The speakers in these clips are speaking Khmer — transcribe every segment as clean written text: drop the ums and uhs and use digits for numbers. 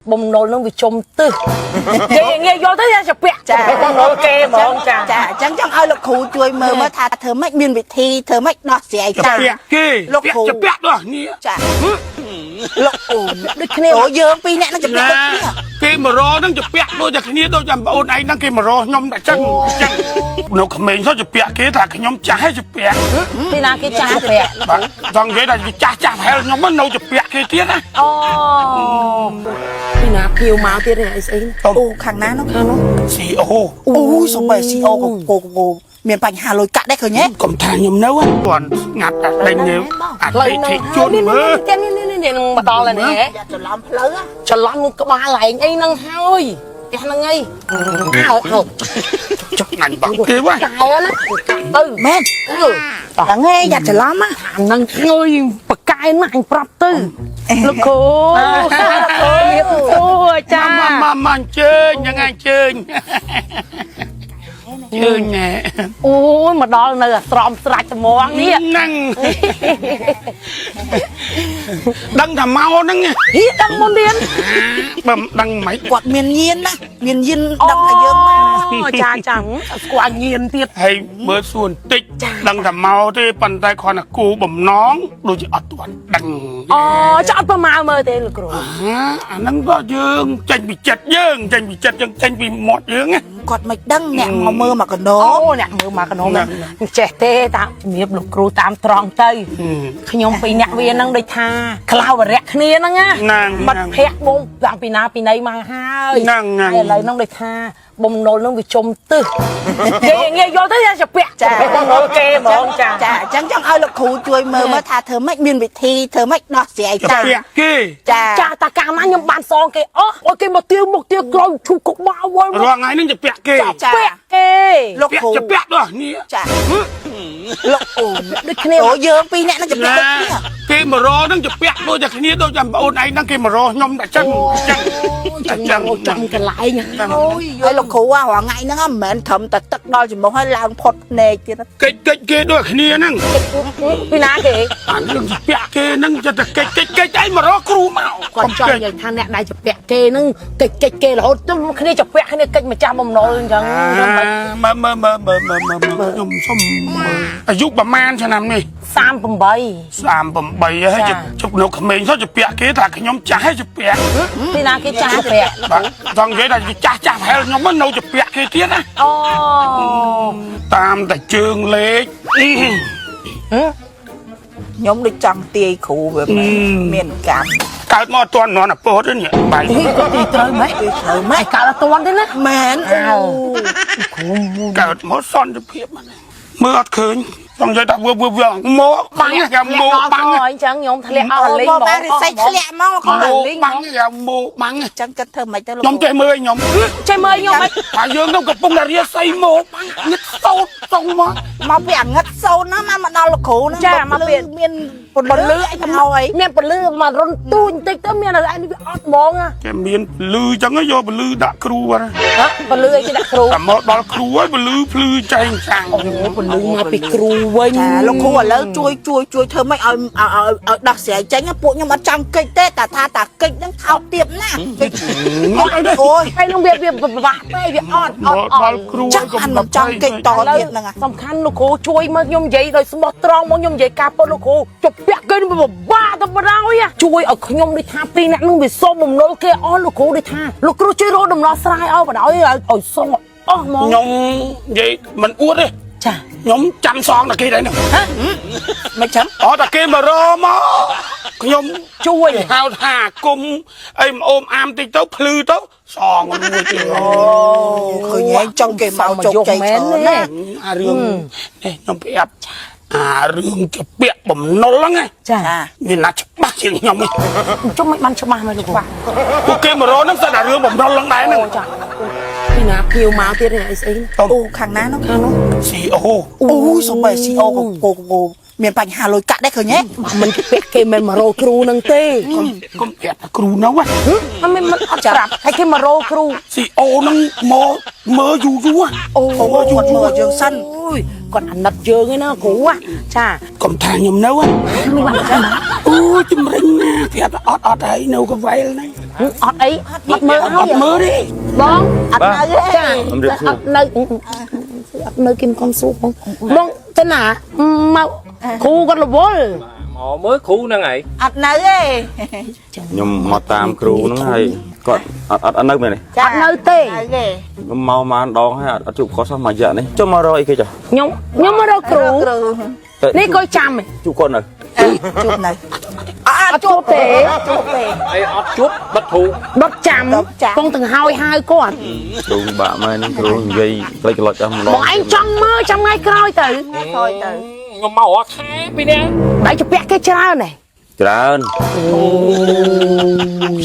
បំណុលនឹងវាជុំទឹះគេងាយយល់ទៅចាពាក់បំណុលគេហ្មងចា ចាអញ្ចឹងចង់ឲ្យលោកគ្រូជួយមើលមើលថាធ្វើម៉េចមានវិធីធ្វើម៉េចដោះស្រាយ ចា ចា ពាក់គេ លោកគ្រូ ពាក់ពាក់ដល់គ្នា ចាលោកអូ ដូចគ្នា អូយើងពីរនាក់នឹងจะពាក់ ណា ដូចគ្នា គេមករហ្នឹងจะពាក់ដូចតែគ្នាដូចតែបងអូនឯងហ្នឹងគេមករខ្ញុំតែចឹងចឹងនៅក្មេងសោះจะពាក់គេថាខ្ញុំចាស់ហើយจะពាក់ ពីណាគេចាស់ពាក់ បាទចង់និយាយថាចាស់ចាស់ប្រហែលខ្ញុំហ្នឹងនៅจะពាក់គេទៀតណា អូពីណាភៀវមកទៀតអីស្អី អូខាងណានោះ ខាងនោះ ស៊ីអូ អូសំបីស៊ីអូក៏កូមានបញ្ហាលុយកាក់ដែរឃើញទេ កុំថាខ្ញុំនៅគាត់ងាត់តែដេញនៅអតិថិជនមើល នេះនេះនេះនេះនឹងមកដល់ហើយនេះ យ៉ាច្រឡំផ្លូវ ច្រឡំក្បាលឡែងអីហ្នឹងហើយផ្ទះហ្នឹងអីអើអើ ចុះងាញ់បាក់គេវ៉ា កែណាទៅ មែន អឺ ហ្នឹងឯងយ៉ាច្រឡំ អាហ្នឹងហើយបកែណាស់អញប្រាប់ទៅលោកគ្រូលោកគ្រូសួរចា មកមកមកអញ្ជើញហ្នឹងអញ្ជើញជើញណែ អូយមកដល់នៅអាស្រមស្រាច់ត្មងនេះ ហ្នឹងដឹងថាមកហ្នឹង ហីដឹងមុនរៀន បើមិនដឹងមិន គាត់មានញៀនណាមានញៀនដឹងថាយើងមក ចាចាស្គាល់ញៀនទៀត ហើយមើលសួនតិចដឹងថាមកទេប៉ុន្តែគ្រាន់តែគូបំណងដូចជាអត់ទាន់ដឹង អូចអត់ប្រមាមើលទេលោកគ្រូ អាហ្នឹងក៏យើងចេញពីចិត្តយើងចេញពីចិត្តយើងចេញពីមាត់យើងណា គាត់មិនដឹងអ្នកមកមើលមកកណ្ដោ អូអ្នកមើលមកកណោមិនចេះទេតាមជំរាបលោកគ្រូតាមត្រង់ទៅខ្ញុំពីរអ្នកវាហ្នឹងដូចថាក្លាវរៈគ្នាហ្នឹងណា ហ្នឹង បាត់ភ័ក្របងតាំងពីណាពីណីមកហើយ ហ្នឹងហ្នឹង ហើយឥឡូវហ្នឹងដូចថាបំណុលហ្នឹងវាជុំទឹះគេងាយយល់ទៅចាពាក់បំណុលគេហ្មងចា ចាអញ្ចឹងចង់ឲ្យលោកគ្រូជួយមើលមើលថាធ្វើម៉េចមានវិធីធ្វើម៉េចដោះស្រាយចា ពាក់គេ ចា ចាតាកាលណាខ្ញុំបានសងគេអស់ឲ្យគេមកទាវមុខទាវក្រោយឈូកក្បាលវល់ រាល់ថ្ងៃហ្នឹងจะពាក់គេ ចា ពាក់គេ លោកគ្រូ ពាក់จะពាក់ដល់គ្នា ចាលោកអូ ដូចគ្នា អូយើងពីរនាក់នឹងจะពាក់ ណា ដូចគ្នា គេមករហ្នឹងจะពាក់ដូចតែគ្នាដូចតែបងអូនឯងហ្នឹងគេមករខ្ញុំតែចឹងចឹងតែចឹង ចាំកន្លែង អូយហើយលោកគ្រូរាល់ថ្ងៃហ្នឹងមិនមែនត្រឹមតែទឹកដល់ច្រមុះហើយឡើងផុតភ្នែកទៀត កិច្ចកិច្ចគេដូចគ្នាហ្នឹង ពីណាគេ អារឿងจะពាក់គេហ្នឹងចិត្តតែកិច្ចកិច្ចកិច្ចឯងមករគ្រូមក គាត់ចង់និយាយថាអ្នកដែលจะពាក់គេហ្នឹងកិច្ចកិច្ចគេរហូតទៅគ្នាจะពាក់គ្នាកិច្ចម្ចាស់បំណុលអញ្ចឹង មើលមើលមើលមើលមើលមើលខ្ញុំសុំមើលអាយុប្រហែលឆ្នាំនេះ 38 38ហើយជប់នៅក្មេងសោះจะពាក់គេថាខ្ញុំចាស់ហើយจะពាក់ ពីណាគេចាស់ពាក់ បាទចង់និយាយថាចាស់ចាស់ប្រហែលខ្ញុំនៅจะពាក់គេទៀតណា អូ តាមតែជើងលេខ ខ្ញុំដូចចង់ទាយគ្រូវាមានកម្ម កើតមកអត់ទាន់នន់អពោតទេនេះបាយ គាត់ទីត្រូវម៉េច គឺត្រូវម៉េច កើតអត់ទាន់ទេណា មែនអូ កើតមកសន្តិភាពមើលអត់ឃើញចង់និយាយថាវើវើវើមកបាំងគេមកបាំង អញ្ចឹងខ្ញុំធ្លាក់អស់លីង មកបានរិស័យធ្លាក់មកគ្រូ មកបាំងគេមកបាំង ចឹងគិតធ្វើម៉េចទៅលោក ខ្ញុំចេះមើលខ្ញុំ ចេះមើលខ្ញុំមិន ថាយើងនឹងកំពុងតែរាសីមកបាំងងឹតសោតសុងមក មកពីអាងឹតសូនណាមកមកដល់លោកគ្រូហ្នឹងមានពលលឺអីមកអី មានពលឺមករន់ទូចបន្តិចទៅមានអីនេះវាអត់ហ្មង គេមានពលឺចឹងយកពលឺដាក់គ្រូហ៎ ហ៎ពលឺអីគេដាក់គ្រូ តែមកដល់គ្រូហើយពលឺភ្លឺចែងចាំង អូពលឺមកពីគ្រូវិញ ចាលោកគ្រូឥឡូវជួយជួយជួយធ្វើម៉េចឲ្យឲ្យដោះស្រាយចេញពួកខ្ញុំអត់ចង់កិច្ចទេតែថាតាកិច្ចហ្នឹងថោកទាបណាស់កិច្ច មកអីទេ អូយ ហើយនឹងវាវាពិបាកពេកវាអត់អ មក ត់អត់ ដល់គ្រូ ចឹងអានមិនចង់កិច្ចតទៀតហ្នឹង សំខាន់លោកគ្រូជួយមកខ្ញុំនិយាយដោយស្មោះត្រង់មកខ្ញុំនិយាយការពិតលោកគ្រូជប់ពាក់គេនឹងពិបាកទៅបណ្ដោយជួយឲ្យខ្ញុំដូចថាពីរអ្នកនឹងវាសុំបំណុលគេអស់លោកគ្រូដូចថាលោកគ្រូជួយរកដំណោះស្រាយឲ្យបណ្ដោយឲ្យសុំអស់ហ្មង ខ្ញុំនិយាយមិនអួតទេ ចា ខ្ញុំចាំសងតែគេដែរហ្នឹង មិនចឹង អត់តែគេមករមកខ្ញុំ ជួយ ហៅថាគុំអីមអូមអាមតិចទៅភ្លឺទៅសងមួយទៀត អូឃើញឯងចង់គេមកជោគជ័យច្រើនណា អារឿងនេះខ្ញុំប្រាប់អារឿងជពាក់បំណុលហ្នឹង ចា មានណាច្បាស់ជាងខ្ញុំទេ ជុំមិនបានច្បាស់មកលោកគ្រូ ពួកគេមករហ្នឹងសិតតែរឿងបំណុលហ្នឹងដែរហ្នឹង អូចាពីណាភៀវមកទៀតអីស្អី អូខាងណានោះ ខាងនោះ ស៊ីអូ អូសំបីស៊ីអូកូកូ មានបញ្ហាលុយកាក់ដែរឃើញទេ បើមិនជពាក់គេមិនមករកគ្រូនឹងទេ កុំប្រាប់ថាគ្រូនៅហ៎ អត់មិនមិនអត់ប្រាប់ហើយគេមករកគ្រូ ស៊ីអូនឹងមកមើលយូរយូរ អូ អូគាត់មើលយើងសិន អូយគាត់អាណិតយើងឯណាគ្រូហ៎ចា កុំថាខ្ញុំនៅហ៎ មានបាក់ចឹង អូជំរិញណាប្រាប់ថាអត់អត់ហើយនៅកវែលហ្នឹង អត់អីអត់មើល អត់មើលទេ បង អត់នៅទេ ចាអត់នៅអត់នៅគឹមកុំសួរបងបងទៅណាមកគ្រូគាត់រវល់ មកមើលគ្រូហ្នឹងហើយ អត់នៅទេ ខ្ញុំមកតាមគ្រូហ្នឹងហើយគាត់អត់អត់អត់នៅមែនទេ អត់នៅទេ នៅទេ ខ្ញុំមកម៉ានដងហើយអត់អត់ជួបគាត់សោះមួយរយៈនេះចុះមករកអីគេចុះ ខ្ញុំខ្ញុំមករកគ្រូ គ្រូ តែ នេះក៏ចាំឯង ជួបគាត់នៅ ជួបនៅអ អត់ជួបទេ ជួបទេ អីអត់ជួបបិទគ្រូ ដុតចាំ ដុតចាំ កងទាំងហើយហៅគាត់ គ្រូបាក់មែនគ្រូនិយាយក្លេចក្លុចអស់ម្ដង បងឯងចង់មើលចាំថ្ងៃក្រោយទៅ ថយទៅ ខ្ញុំមករាល់ខែពីនេះ ដៃជពាក់គេច្រើនហ៎ ច្រើន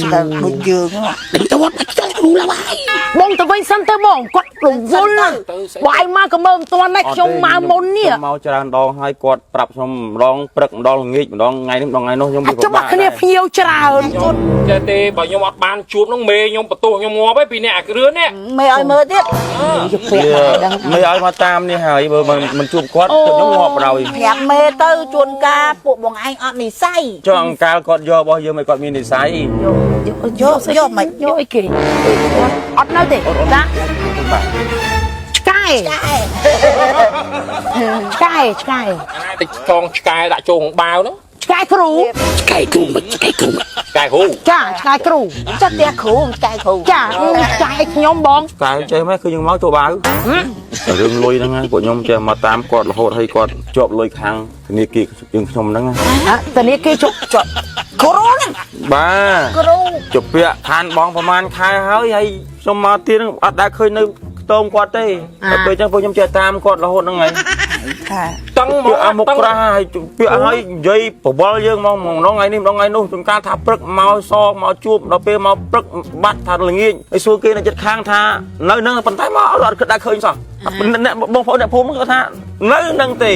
ស្ដាប់ដូចយើងហ៎ ដេញទៅវត្តបាច់ចង់គ្រូឡើយ បងទៅវិញសិនទៅបងគាត់រវល់ណាស់បងឯងមកក៏មើលមិនទាន់ដែរខ្ញុំមកមុននេះ ខ្ញុំមកច្រើនដងហើយគាត់ប្រាប់ខ្ញុំម្ដងព្រឹកម្ដងល្ងាចម្ដងថ្ងៃនេះម្ដងថ្ងៃនោះខ្ញុំ អាចចុះមកគ្នាភ្ញៀវច្រើន ខ្ញុំចេះទេបើខ្ញុំអត់បានជួបហ្នឹងមេខ្ញុំបន្ទោសខ្ញុំងាប់ហើយពីនេះអាគ្រឿននេះ មេឲ្យមើលទៀត ជពាក់មកដឹង មិនឲ្យមកតាមនេះហើយបើមិនជួបគាត់ខ្ញុំងាប់បណ្ដោយ ប្រាប់មេទៅជួនកាលពួកបងឯងអត់និស័យ ចុះអង្កាលគាត់យករបស់យើងឲ្យគាត់មាននិស័យ យកយកមិន យកអីគេអត់នៅទេតាឆ្កែ ចា ឆ្កែឆ្កែ តិចចងឆ្កែដាក់ចូលក្នុងបាវហ្នឹង ឆ្កែគ្រូ ឆ្កែគ្រូមិនឆ្កែគ្រូមិន ឆ្កែគ្រូ ចាឆ្កែគ្រូ ចាផ្ទះគ្រូចែគ្រូ ចាឆ្កែខ្ញុំបង កែចេះម៉េចគឺយើងមកចូលបាវរឿងលុយហ្នឹងហើយពួកខ្ញុំចេះមកតាមគាត់រហូតហើយគាត់ជាប់លុយខាងធនាគារយើងខ្ញុំហ្នឹងណា ហ៎តនេះគេជប់ ចុះគ្រូហ្នឹង បាទ គ្រូ ជពាក់ឋានបងប្រហែលខែហើយហើយខ្ញុំមកទៀតហ្នឹងអត់ដែលឃើញនៅខ្ទមគាត់ទេតែពេលអញ្ចឹងពួកខ្ញុំចេះតាមគាត់រហូតហ្នឹងហើយ ថា តឹងមក ពាក្យអាមុខ តឹង ក្រាស់ហើយពាក្យឲ្យនិយាយប្រវល់យើងមកម្ដងថ្ងៃនេះម្ដងថ្ងៃនោះជួនកាលថាព្រឹកមកសមកជួបដល់ពេលមកព្រឹកបាត់ថាល្ងាចហើយសួរគេនៅចិត្តខាងថានៅហ្នឹងប៉ុន្តែមកអត់គិតដែរឃើញសោះអ្នកបងប្អូនអ្នកភូមិគាត់ថានៅហ្នឹងទេ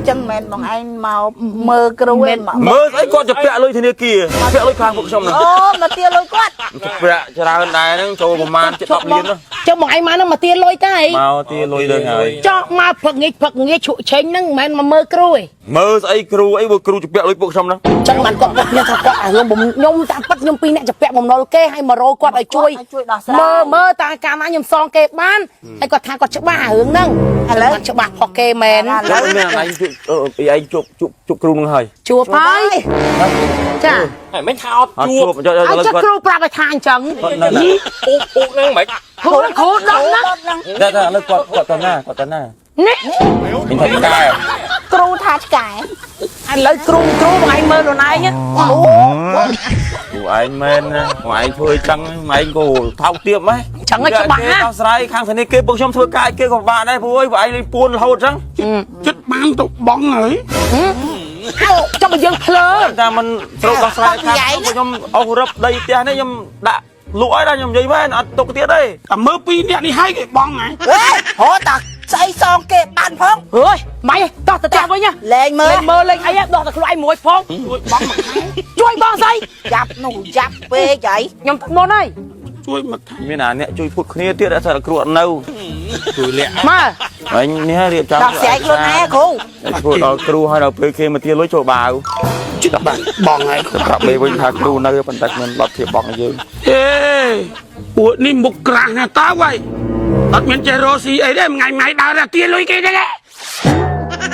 ចឹងមិនបងឯងមកមើលគ្រូឯងមក មើលស្អីគាត់จะពាក់លុយធនាគារពាក់លុយខាងពួកខ្ញុំហ្នឹង អូមកទាលុយគាត់ ជពាក់ច្រើនដែរហ្នឹងចូលប្រហែលជិត10លានហ្នឹង ចុះបងឯងមកហ្នឹងមកទាលុយតើអី មកទាលុយលើហើយ ចោះមកផឹកងាយផឹកងាយជ្រក់ឆេងហ្នឹងមិនមែនមកមើលគ្រូទេ មើលស្អីគ្រូអីបើគ្រូជពាក់លុយពួកខ្ញុំហ្នឹង ចឹងបានគាត់គាត់ខ្ញុំថាគាត់អារឿងបំខ្ញុំតាមពិតខ្ញុំពីរអ្នកជពាក់បំណុលគេឲ្យមករកគាត់ឲ្យជួយ ឲ្យជួយដោះស្រាយ មើលមើលតាកាលណាខ្ញុំសងគេបានហើយគាត់ថាគាត់ច្បាស់អារឿងហ្នឹង ឥឡូវ គាត់ច្បាស់ផុសគេមែន ចុះមានឯងជួបអឺឯងជួបជួបជួបគ្រូហ្នឹងហើយ ជួបហើយចា ហើយមិនថាអត់ អត់ ជួប ជួបចុះ ឲ្យ ឥឡូវគាត់ ចុះគ្រូប្រាប់ឲ្យថាអញ្ចឹង គាត់នៅណា ពូកពូកហ្នឹងមិន គ្រូហ្នឹងគ្រូដុតណា ហ្នឹង តែតែឥឡូវគាត់គាត់ទៅណាគាត់ទៅណា នេះ មានថាកែ គ្រូថាឆ្កែ ឥឡូវគ្រូគ្រូបងឯងមើលខ្លួនឯងណា គ្រូឯងមែនណាគ្រូឯងធ្វើអញ្ចឹងឯងក៏ថោកទាបម៉េះ ចឹងឲ្យច្បាស់ គេ ណា ដោះស្រាយខាងធនាគារពួកខ្ញុំធ្វើការឲ្យគេក៏ពិបាកដែរព្រោះអីពួកឯងលេងពួនរហូតអញ្ចឹង ចិត្តបានទៅបងហើយ អើចុះបើយើងភ្លើ តែมันត្រូវដោះស្រាយខាងពួកខ្ញុំអស់រឹបដីផ្ទះនេះខ្ញុំដាក់លក់ឲ្យដល់ខ្ញុំនិយាយមែនអត់ទុកទៀតទេ តែមើលពីរអ្នកនេះហើយគេបងហើយ ហេហោតាស្អីសងគេបានផង អើយម៉ៃតោះទៅផ្ទះវិញណា លែងមើល លេងមើលលេងអីដោះតែខ្លួនឯងមួយផង ជួយបងមួយខែ ជួយបងស្អី ចាប់នោះចាប់ពេកហី ខ្ញុំទៅមុនហើយ ជួយមួយខែ មានអាអ្នកជួយភូតគ្នាទៀតអត់ថាគ្រូអត់នៅ ជួយលាក់ មើល អញនេះរៀបចំ ដោះស្រាយខ្លួនឯងគ្រូ ធ្វើដល់គ្រូហើយដល់ពេលគេមកទាលុយចូលបាវ ចិត្តបានបងហើយ ទៅប្រាប់មេវិញថាគ្រូនៅប៉ុន្តែគ្មានលទ្ធភាពបង់ឲ្យយើង អេពួកនេះមុខក្រាស់ណាស់តើវ៉ៃអត់មានចេះរកស៊ីអីទេមួយថ្ងៃមួយដើរតែទាលុយគេទេ